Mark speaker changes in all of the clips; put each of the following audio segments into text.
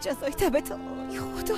Speaker 1: جزای تبت. آی خدا.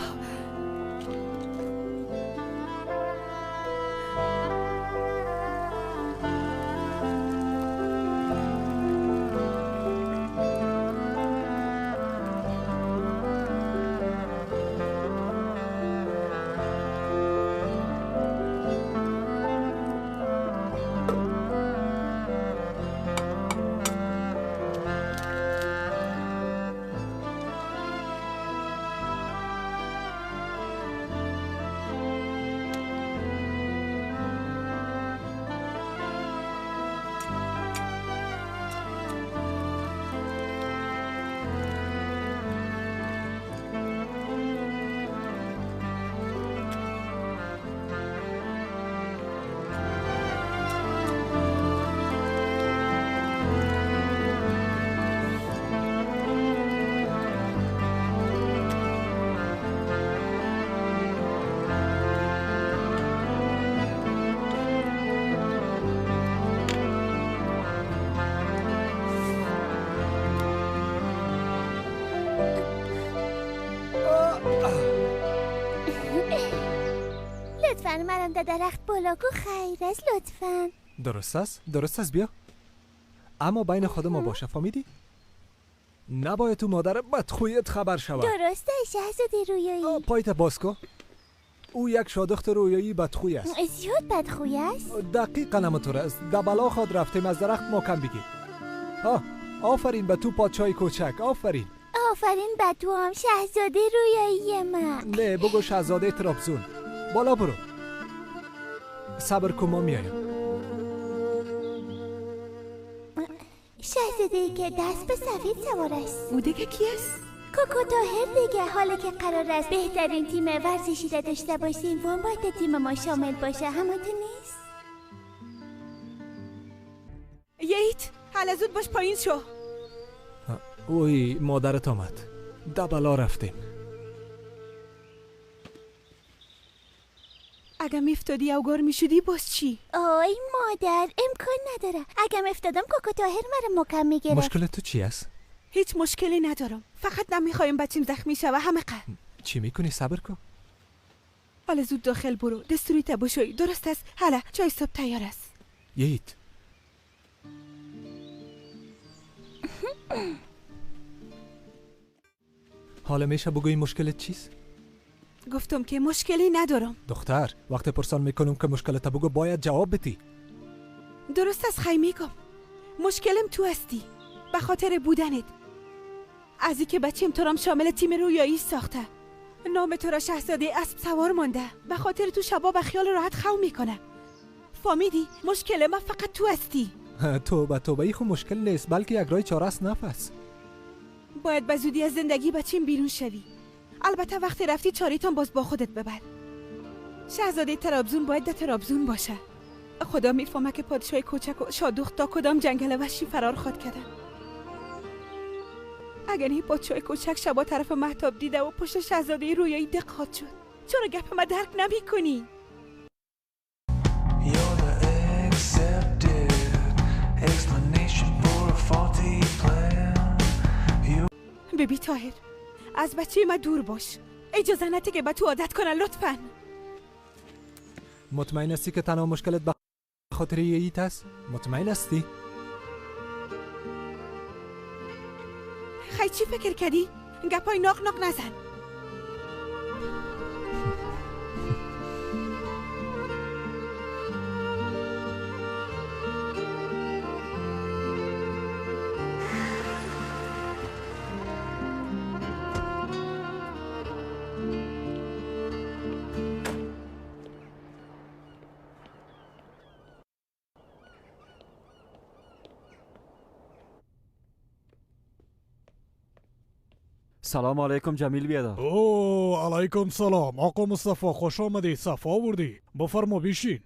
Speaker 2: لطفاً منم در درخت بالا کو خیر است لطفاً.
Speaker 3: درست است، درست است، بیا. اما بین خود ما باشه، فهمیدی؟ نباید تو مادر بدخویت خبر شود.
Speaker 2: درسته شهزاده رویایی.
Speaker 3: پایت باز کو. او یک شادخت رویایی بدخوی است.
Speaker 2: زیاد بدخوی است؟
Speaker 3: دقیقاً همونطور است. در بلا خود رفتیم از درخت ما کم بگیر. آفرین به تو پادشاه کوچک، آفرین.
Speaker 2: آفرین به تو هم شهزاده رویایی من.
Speaker 3: نه بگو شهزاده ترابزون. بالا برو. صبر کن ما میایم.
Speaker 2: شهزاده ای که دست به سفید سوار است.
Speaker 1: او دیگه کی است؟
Speaker 2: کوکو طاهر دیگه. حالا که قرار است بهترین تیم ورزشی را داشته باشیم و باید تیم ما شامل باشه، همانطور نیست؟
Speaker 1: ییت حالا زود باش پایین شو.
Speaker 3: اوی مادرت آمد. دبلا رفتیم.
Speaker 1: اگه میافتادی اوگار میشدی باز چی؟
Speaker 2: آی مادر امکان نداره. اگه افتادم کوکو طاهر مرا مکم میگیره.
Speaker 3: مشکل تو چی است؟
Speaker 1: هیچ مشکلی ندارم، فقط نمیخوایم بچیم زخمی شوه. همه قه
Speaker 3: چی میکنی؟ صبر کن.
Speaker 1: حالا زود داخل برو، دستوری تباشوی. درست است. حالا چای صبح تیار است.
Speaker 3: ییت حالا میشه بگویی مشکلت چیست؟
Speaker 1: گفتم که مشکلی ندارم.
Speaker 3: دختر وقتی پرسان میکنم که مشکلت بگو باید جواب بدی.
Speaker 1: درست از خی میگم. مشکلم تو هستی، به خاطر بودنت. از اینکه بچیم تو رام شامل تیم رویایی ساخته، نام تو را شهزاده اسب سوار مانده، به خاطر تو شبا به خیال راحت خو میکنه. فهمیدی؟ مشکل ما فقط تو هستی.
Speaker 3: توبه توبه، ای خو مشکل نیست، بلکه یک راه چاره است. نفس
Speaker 1: باید به زودی از زندگی بچیم بیرون شوی. البته وقتی رفتی چاریتان باز با خودت ببر. شهزاده ترابزون باید در ترابزون باشه. خدا میفهمه که پادشاه کوچک و شادوخت تا کدام جنگل وحشی فرار خواد کردن. اگر این پادشاه کوچک شبا طرف مهتاب دیده و پشت شهزاده رویایی دق خواد شد. چرا گپ ما درک نمی کنی؟ ببی طاهر، از بچه ما دور باش. اجازه نده که به تو عادت کنه لطفاً.
Speaker 3: مطمئن هستی که تنها مشکلت به خاطر ییت است؟ مطمئن هستی؟
Speaker 1: خی چی فکر کردی؟ گپای ناق ناق نزن.
Speaker 4: سلام علیکم جمیل بیادر.
Speaker 5: او علیکم سلام آقا مصطفی، خوش آمدی، صفا آوردی. بفرما بیشین.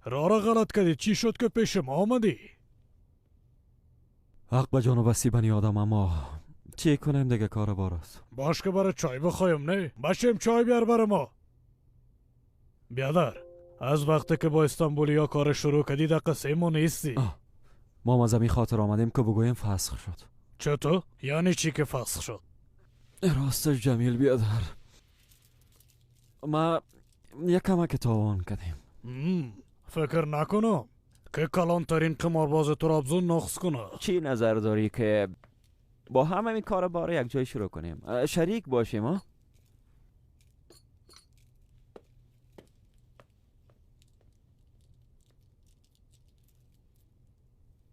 Speaker 5: راه را غلط کردی، چی شد که پیش ما آمدی؟
Speaker 4: حق به جان و بسی بنی آدم، اما چی کنیم دیگه، کار بار است.
Speaker 5: باش که برای چای بخوایم. نه باشیم چای بیار بر ما. بیادر از وقتی که با استانبولیا کار شروع کردی در قصه ما نیستی.
Speaker 4: ما از این خاطر آمدیم که بگوییم فسخ شد.
Speaker 5: چطور؟ یعنی چی که فسخ شد؟
Speaker 4: راستش جمیل بیادر، ما یک کمک تاوان کردیم.
Speaker 5: فکر نکنم که کلانترین قمارباز ترابزون نقص کنه.
Speaker 4: چی نظر داری که با هم این کار باره یک جای شروع کنیم، شریک باشیم؟ ها؟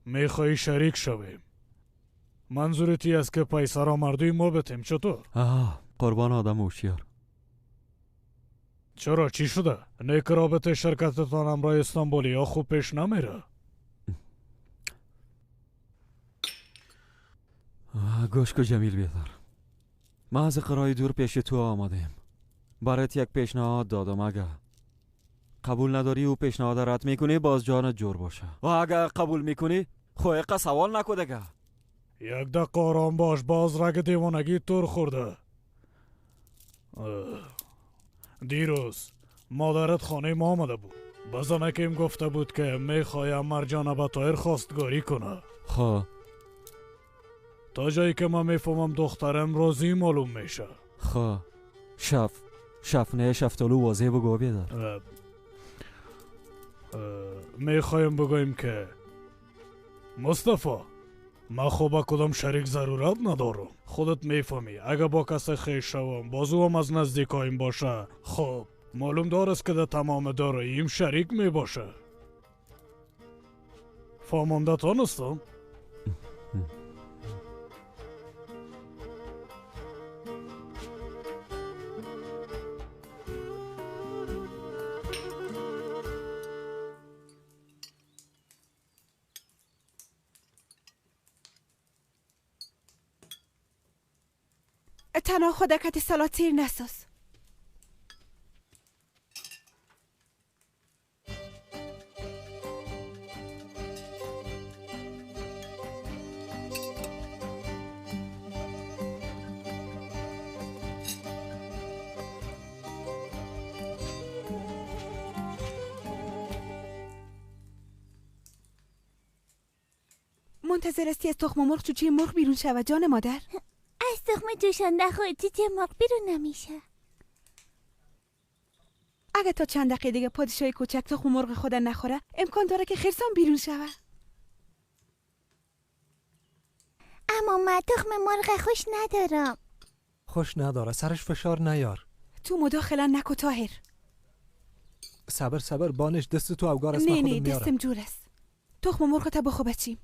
Speaker 5: میخوایی شریک شویم؟ منظورتی است که پیسه را مردوی ما بتیم چطور؟
Speaker 4: آه قربان آدم هوشیار.
Speaker 5: چرا چی شده؟ نیک رابطه شرکتتان همراه استانبولی ها خوب پیش نمیره.
Speaker 4: گوش کو جمیل بیادر، ما از قرای دور پیش تو آمدیم، برات یک پیشنهاد دادم، اگه قبول نداری و پیشنهاد رد میکنی باز جانت جور باشه، و اگه قبول میکنی خو سوال نکو دیگه.
Speaker 5: یک دقیقه آرام باش، باز رگ دیوانگی تور خورده. دیروز مادرت خانه ما آمده بود، بزنکیم گفته بود که میخوایم مرجانه به طاهر خواستگاری کنه.
Speaker 4: خب
Speaker 5: تا جایی که من میفهمم دخترم راضی معلوم میشه.
Speaker 4: خب شف نه شفتالو واضح بگو بیادر.
Speaker 5: میخوایم بگویم که مصطفی من خب با کدام شریک ضرورت ندارم، خودت میفهمی اگه با کسی خویش شوم بازو هم از نزدیکایم باشه، خب معلوم دار است که در تمام داراییم شریک میباشه. فهمانده تانستم؟
Speaker 1: تنها خودکت سالاد سیر نساز. منتظر استی از تخم مرغ چوچه مرغ بیرون شود جان مادر؟
Speaker 2: از تخم جوشانده خود چیچه مرغ بیرون نمیشه.
Speaker 1: اگه تا چند دقیقه دیگه پادشاه کوچک تخم مرغ خود نخوره امکان داره که خرسان بیرون شود.
Speaker 2: اما من تخم مرغ خوش ندارم.
Speaker 3: خوش نداره، سرش فشار نیار.
Speaker 1: تو مداخله نکو طاهر.
Speaker 3: صبر صبر بانش، دست تو اوگار است.
Speaker 1: نه نه دستم جور است. تخم مرغ تا بخو بچیم.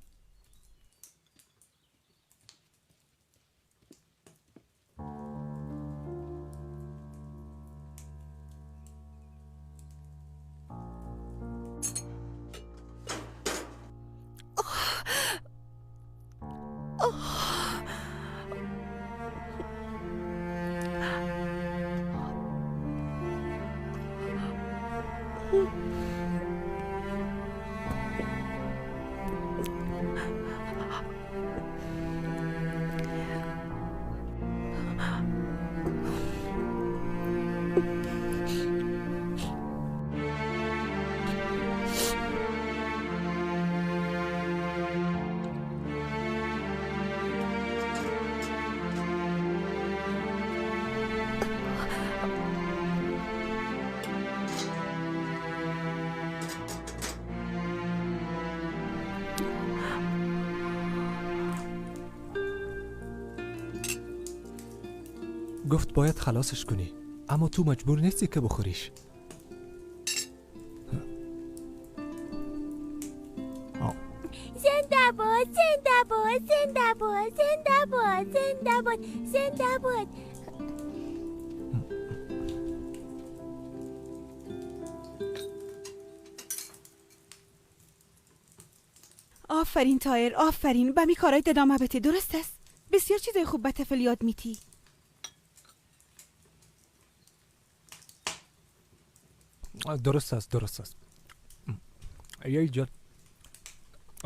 Speaker 3: گفت باید خلاصش کنی، اما تو مجبور نیستی که بخوریش.
Speaker 2: زنده باد زنده باد زنده باد زنده باد زنده باد زنده باد.
Speaker 1: آفرین طاهر، آفرین. به می کارای ادامه بده، درست است؟ بسیار چیزای خوب به طفل یاد میتی.
Speaker 3: درست است، درست است. یای جان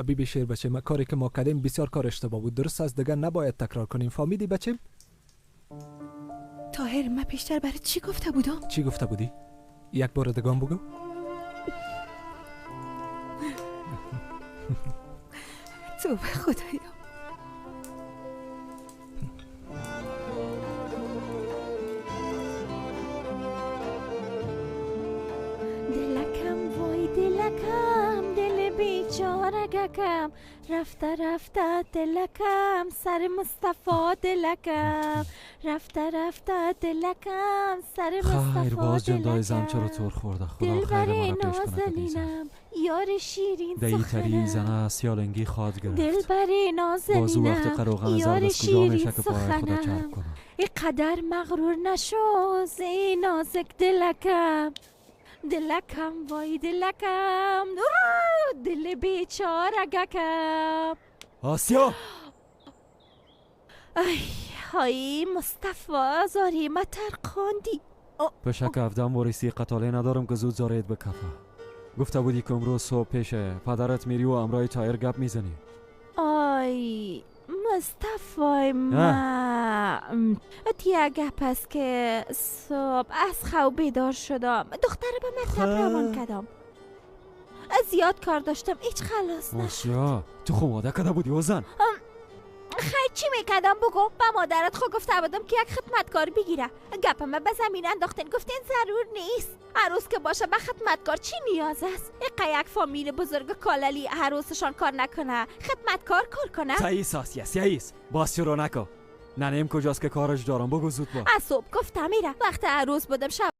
Speaker 3: بی شیر بچه، ما کاری که ما کردیم بسیار کار اشتباه بود، درست است؟ دیگه نباید تکرار کنیم، فهمیدی بچه؟
Speaker 1: طاهر من پیشتر برای چی گفته بودم؟
Speaker 3: چی گفته بودی؟ یک بار دیگه بگو.
Speaker 1: توبه خدایا.
Speaker 6: دلکم، دل بیچاره گکم، رفته رفته دلکم سر مصطفی دلکم، رفته رفته دلکم سر مصطفی.
Speaker 4: خیر باز جندای زن چرا تور خورده؟ خدا خیر مرا پیش کنه.
Speaker 6: یار شیرین
Speaker 4: سخنم زنه سیالنگی خواد گرفت.
Speaker 6: دلبر نازنینم، یار شیرین سخنم، اینقدر مغرور نشو زی نازک دلکم، دلکم وای دلکم، دل بیچاره گکم.
Speaker 4: آسیا
Speaker 6: ای های مصطفی زاری ما ترقاندی.
Speaker 4: پشک افدم ورسی قتاله ندارم که زود زارید بکفه. گفته بودی که امروز صبح پیش پدرت میری و امرای تایر گپ میزنی.
Speaker 6: آی مصطفی ما تیه گپ است که صبح از خواب بیدار شدم، دختر به مکتب روان کردم، زیاد کار داشتم، هیچ خلاص نشد.
Speaker 4: تو خب واده کرده بودی و زن.
Speaker 6: خیر چی میکردم بگو؟ به مادرت خود گفته بودم که یک خدمتکار بگیره، گپم به زمین انداختین، گفتین ضرور نیست، عروس که باشه به خدمتکار چی نیاز است؟ ایقا یک فامیل بزرگ کاللی عروسشان کار نکنه، خدمتکار کار کنه.
Speaker 4: سعیس آسیا سعیس باز شروع نکن. ننیم کجاست که کارش دارم، بگو زود با.
Speaker 6: از صبح گفتم میره، وقت عروس بودم شب